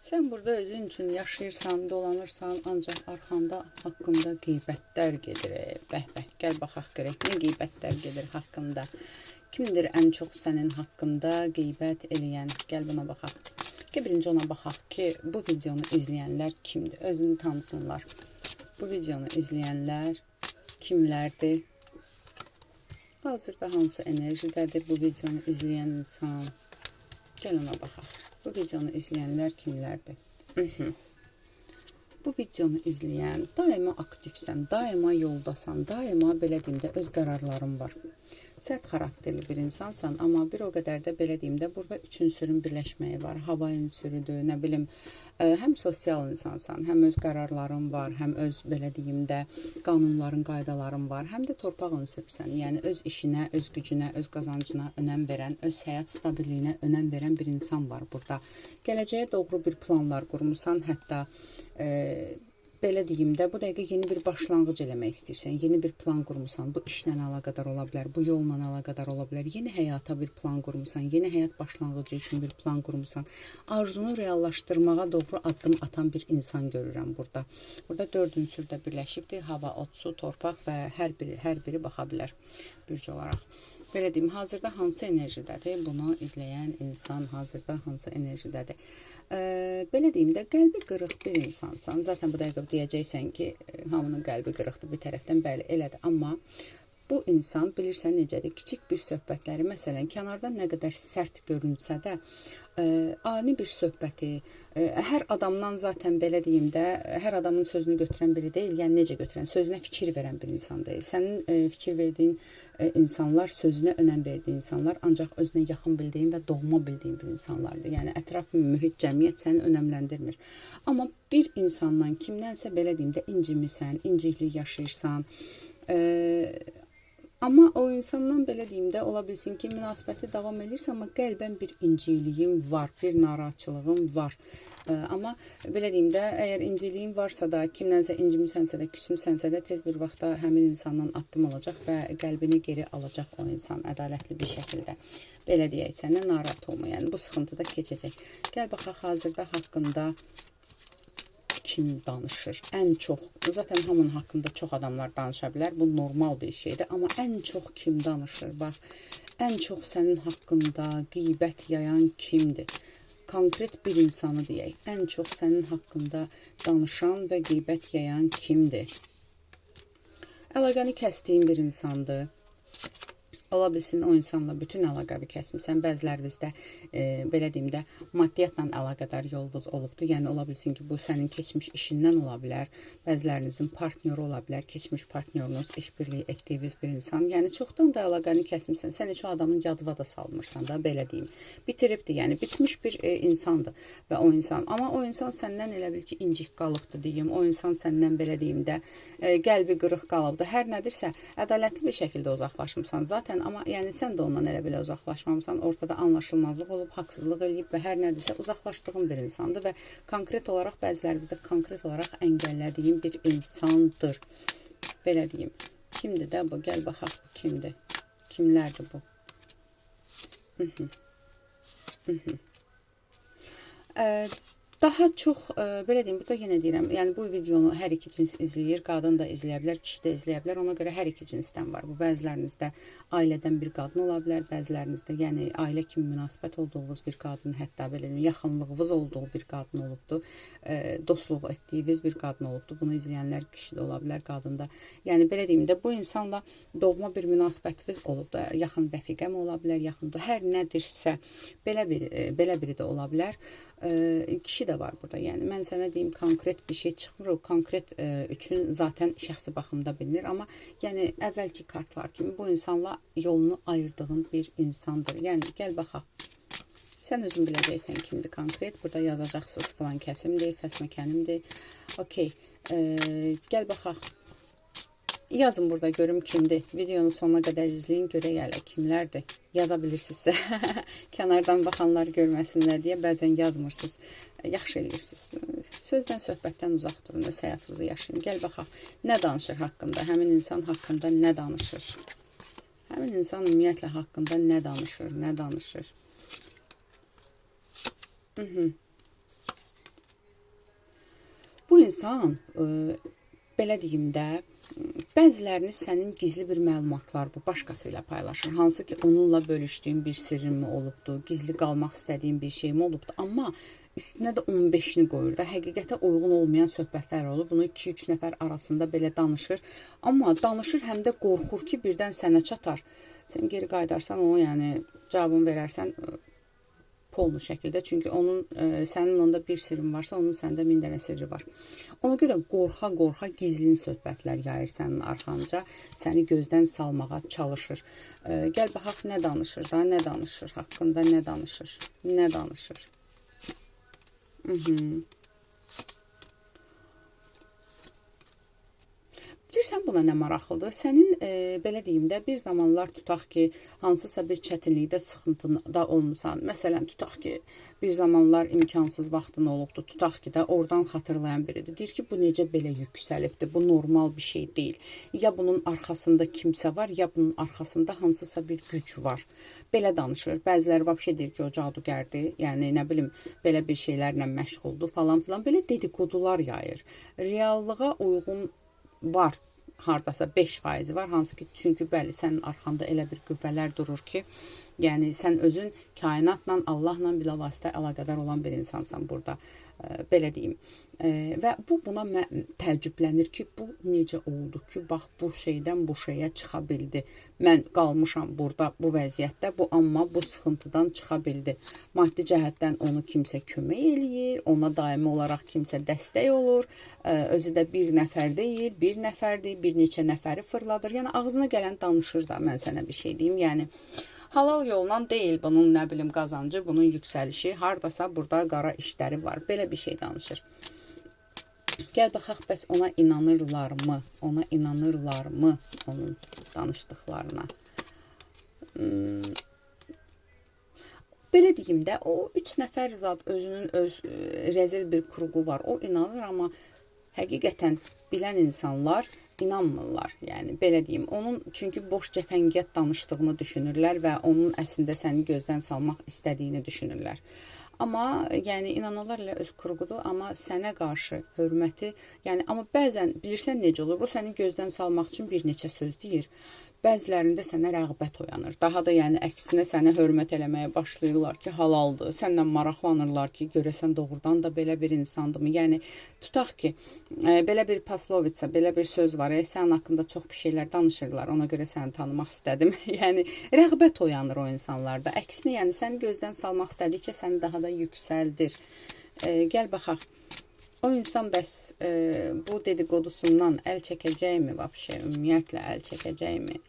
Sən burada özün üçün yaşayırsan, dolanırsan, ancaq arxanda haqqında qeybətlər gedir. Bəh, bəh, gəl baxaq görək, nə qeybətlər gedir haqqında. Kimdir ən çox sənin haqqında qeybət eləyən? Gəl buna baxaq. Gəl birinci ona baxaq ki, bu videonu izləyənlər kimdir? Özünü tanısınlar. Bu videonu izləyənlər kimlərdir? Hazırda hansı enerjidədir bu videonu izləyən insan? Gəl ona baxaq. Bu videonu izləyənlər kimlərdir? Bu videonu izləyən daima aktivsən, daima yoldasan, daima belə deyim də öz qərarların var. Sərt xarakterli bir insansan, amma bir o qədər də belə deyim də burada üç ünsürün birləşməyi var. Hava ünsürüdür, nə bilim, həm sosial insansan, həm öz qərarların var, həm öz belə deyim də qanunların, qaydaların var, həm də torpaq ünsürüsən. Yəni öz işinə, öz gücünə, öz qazancına önəm verən, öz həyat stabililliyinə önəm verən bir insan var burada. Gələcəyə doğru bir planlar qurmusan, hətta belə deyim də, bu dəqiqə yeni bir başlanğıc eləmək istəyirsən, yeni bir plan qurmusan, bu işlə əlaqədar ola bilər, bu yolla əlaqədar ola bilər, yeni həyata bir plan qurmusan, yeni həyat başlanğıcı üçün bir plan qurmusan, arzunu reallaşdırmağa doğru addım atan bir insan görürəm burada. Burada dörd ünsür də birləşibdir, hava, ot, su, torpaq və hər biri baxa bilər bürc olaraq. Belə deyim, hazırda hansı enerjidədir? Bunu izləyən insan hazırda hansı enerjidədir? Belə deyim də, qəlbi qırıq bir insansan. Zaten bu dəqiqə deyəcəksən ki, hamının qəlbi qırıqdır bir tərəfdən, bəli, elədir. Amma bu insan bilirsən necədir? Kiçik bir söhbətləri, məsələn, kənardan nə qədər sərt görünsə də, ani bir söhbəti, hər adamdan zaten belə deyim də, hər adamın sözünü götürən biri deyil, yəni necə götürən, sözünə fikir verən bir insan deyil. Sənin fikir verdiyin insanlar, sözünə önəm verdiyin insanlar ancaq özünə yaxın bildiyin və doğma bildiyin bir insanlardır. Yəni ətraf, mühit, cəmiyyət səni önəmləndirmir. Amma bir insandan kimdənsə belə deyim də incimisən, inciklik yaşayırsan, amma o insandan belə deyim də, ola bilsin ki, münasibəti davam edirsə, amma qəlbən bir inciliyim var, bir narahatçılığım var. Amma belə deyim də, əgər inciliyin varsa da, kimdənsə incimisənsə də, küsmüsənsə də, tez bir vaxtda həmin insandan addım olacaq və qəlbini geri alacaq o insan ədalətli bir şəkildə. Belə deyək, səndən narahat olma, yəni bu sıxıntı da keçəcək. Gəl baxaq hazırda haqqında kim danışır? Ən çox, zaten hamının haqqında çox adamlar danışa bilər. Bu normal bir şeydir. Amma ən çox kim danışır? Bax, ən çox sənin haqqında qeybət yayan kimdir? Konkret bir insanı deyək. Ən çox sənin haqqında danışan və qeybət yayan kimdir? Əlaqəni kəsdiyin bir insandır. Ola bilsin o insanla bütün əlaqəvi kəsmisən. Bəzilərinizdə belə deyim də maddiyyatla əlaqədar yolunuz olubdur. Yəni ola bilsin ki, bu sənin keçmiş işindən ola bilər. Bəzilərinizin partnyoru ola bilər. Keçmiş partnyorunuz, işbirliyi etdiyiniz bir insan. Yəni çoxdan da əlaqəni kəsmisən. Sən heç o adamın yadıva da salmırsan da, belə deyim. Bitiribdir, yəni bitmiş bir insandır və o insan. Amma o insan səndən elə bil ki, incik qalıbdır deyim. O insan səndən belə deyim də qəlbi qırıq qalıbdır. Hər nədirsə ədalətli bir şəkildə uzaqlaşmısan zaten. Amma yəni sən də ondan elə belə uzaqlaşmamısan, ortada anlaşılmazlıq olub, haqsızlıq eləyib və hər nədirsə uzaqlaşdığın bir insandır və konkret olaraq bəzilərimizdə konkret olaraq əngəllədiyin bir insandır. Belə deyim. Kimdir də bu? Gəl baxaq bu kimdir? Kimlərdir bu? Daha çox, belə deyim, burada yenə deyirəm, yəni bu videonu hər iki cins izləyir, qadın da izləyə bilər, kişi də izləyə bilər, ona görə hər iki cinsdən var. Bu, bəzilərinizdə ailədən bir qadın ola bilər, bəzilərinizdə, yəni ailə kimi münasibət olduğunuz bir qadın, hətta belə deyim, yaxınlığınız olduğu bir qadın olubdur, dostluq etdiyiniz bir qadın olubdur. Bunu izləyənlər kişi də ola bilər, qadın da. Yəni, belə deyim də, bu insanla doğma bir münasibətiniz olub da, yaxın rəfiqəm ola bilər, yaxın da, hər nədirsə, belə biri də ola bilər. Kişi də var burada. Yəni mən sənə deyim, konkret bir şey çıxmır. O konkret üçün zaten şəxsi baxımda bilinir. Amma yəni əvvəlki kartlar kimi bu insanla yolunu ayırdığın bir insandır. Yəni gəl baxaq. Sən özün biləcəksən kimdir konkret. Burada yazacaqsınız filan kəsimdir, fəsməkənimdir. Okey. Gəl baxaq. Yazın burada görüm kimdir. Videonun sonuna qədər izləyin, görək hələ kimlərdir. Yaza bilirsinizsə. Kənardan baxanlar görməsinlər deyə bəzən yazmırsınız. Yaxşı eləyirsiniz. Sözdən, söhbətdən uzaq durun, öz həyatınızı yaşayın. Gəl baxaq, nə danışır haqqında? Həmin insan haqqında nə danışır? Həmin insan ümumiyyətlə haqqında nə danışır? Nə danışır? Bu insan belə deyim də, bəziləriniz sənin gizli bir məlumatlar bu başqası ilə paylaşır. Hansı ki, onunla bölüşdüyün bir sirrin mi olubdu, gizli qalmaq istədiyin bir şey mi olubdu. Amma üstünə də 15-ni qoyur da, həqiqətə uyğun olmayan söhbətlər olub. Bunu 2-3 nəfər arasında belə danışır. Amma danışır, həm də qorxur ki, birdən sənə çatar. Sən geri qaytarsan o, yəni cavabını verərsən polnu şəkildə. Çünki onun sənin onda bir sirrin varsa, onun səndə 1000 dənə sirri var. Ona görə qorxa-qorxa gizlin söhbətlər yayır sənin arxanca, səni gözdən salmağa çalışır. Gəl baxaq nə danışır da, nə danışır, haqqında nə danışır, nə danışır. Bilirsən buna nə maraqlıdır? Sənin belə deyim də, bir zamanlar tutaq ki, hansısa bir çətinlikdə, sıxıntıda olmusan. Məsələn, tutaq ki, bir zamanlar imkansız vaxtın olubdur. Tutaq ki də oradan xatırlayan biridir. Deyir ki, bu necə belə yüksəlibdir? Bu normal bir şey deyil. Ya bunun arxasında kimsə var, ya bunun arxasında hansısa bir güc var. Belə danışır. Bəziləri vəbşə deyir ki, o cadugərdir. Yəni, nə bilim, belə bir şeylərlə məşğuldur falan filan. Belə dedikodular yayır. Reallığa uyğun var, hardasa 5% var, hansı ki, çünki bəli, sənin arxanda elə bir qüvvələr durur ki, yəni sən özün kainatla, Allahla bilavasitə əlaqədar olan bir insansan burada, belə deyim. Və bu buna təəccüblənir ki, bu necə oldu ki, bax bu şeydən bu şeyə çıxa bildi. Mən qalmışam burada bu vəziyyətdə, bu amma bu sıxıntıdan çıxa bildi. Maddi cəhətdən onu kimsə kömək eləyir, ona daimi olaraq kimsə dəstək olur, özü də bir nəfər deyil, bir nəfərdir, bir neçə nəfəri fırladır. Yəni ağzına gələn danışır da, mən sənə bir şey deyim. Yəni halal yolla deyil bunun, nə bilim, qazancı, bunun yüksəlişi, hardasa burada qara işləri var. Belə bir şey danışır. Gəl baxaq, bəs ona inanırlarmı? Ona inanırlarmı onun danışdıqlarına? Belə deyim də, o 3 nəfər zat özünün öz rəzil bir kurğu var. O inanır, amma həqiqətən bilən insanlar inanmırlar. Yəni belə deyim, onun çünki boş cəfəngiyat danışdığını düşünürlər və onun əslində səni gözdən salmaq istədiyini düşünürlər. Amma yəni inananlar elə öz kurğudur, amma sənə qarşı hörməti, yəni amma bəzən bilirsən necə olur? Bu səni gözdən salmaq üçün bir neçə söz deyir. Bəzilərində sənə rəğbət oyanır. Daha da yəni əksinə sənə hörmət eləməyə başlayırlar ki, halaldır. Səndən maraqlanırlar ki, görəsən doğrudan da belə bir insandırmı? Yəni tutaq ki, belə bir paslovitsa, belə bir söz var. Sənin haqqında çox bir şeylər danışırlar. Ona görə səni tanımaq istədim. Yəni rəğbət oyanır o insanlarda. Əksinə yəni səni gözdən salmaq istədikcə səni daha da yüksəldir. Gəl baxaq. O insan bəs bu dedikodusundan əl çəkəcəkmi vəbşə, ümumiyyətlə əl çəkəcəkmi?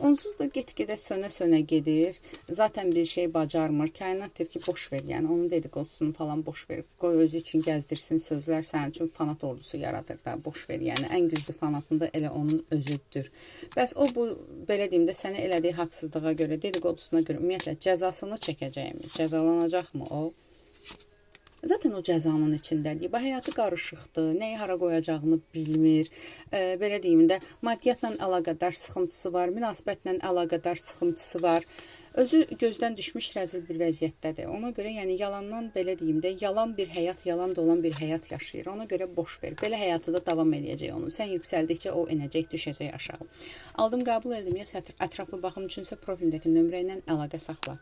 Onsuz da get-gedə sönə-sönə gedir. Zaten bir şey bacarmır. Kainat deyir ki, boş ver, yəni onun dedikodusunu falan boş ver. Qoy özü üçün gəzdirsin sözlər, sənin üçün fanat ordusu yaradır da, boş ver. Yəni ən güclü fanatın da elə onun özüdür. Bəs o bu, belə deyim də, sənə elədiyi haqsızlığa görə, dedikodusuna görə ümumiyyətlə cəzasını çəkəcəkmi? Cəzalanacaqmı o? Zaten o cəzanın içindədir. Bu həyatı qarışıqdır, nəyi hara qoyacağını bilmir. Belə deyim də, maddiyyatla əlaqədar sıxıntısı var, münasibətlə əlaqədar sıxıntısı var. Özü gözdən düşmüş rəzil bir vəziyyətdədir. Ona görə yəni yalandan, belə deyim də, yalan bir həyat, yalan dolan bir həyat yaşayır. Ona görə boş ver. Belə həyatı da davam eləyəcək onun. Sən yüksəldikcə o enəcək, düşəcək aşağı. Aldım, qəbul elədim. Ya ətraflı baxım üçünsə profilindəki nömrə ilə əlaqə saxla.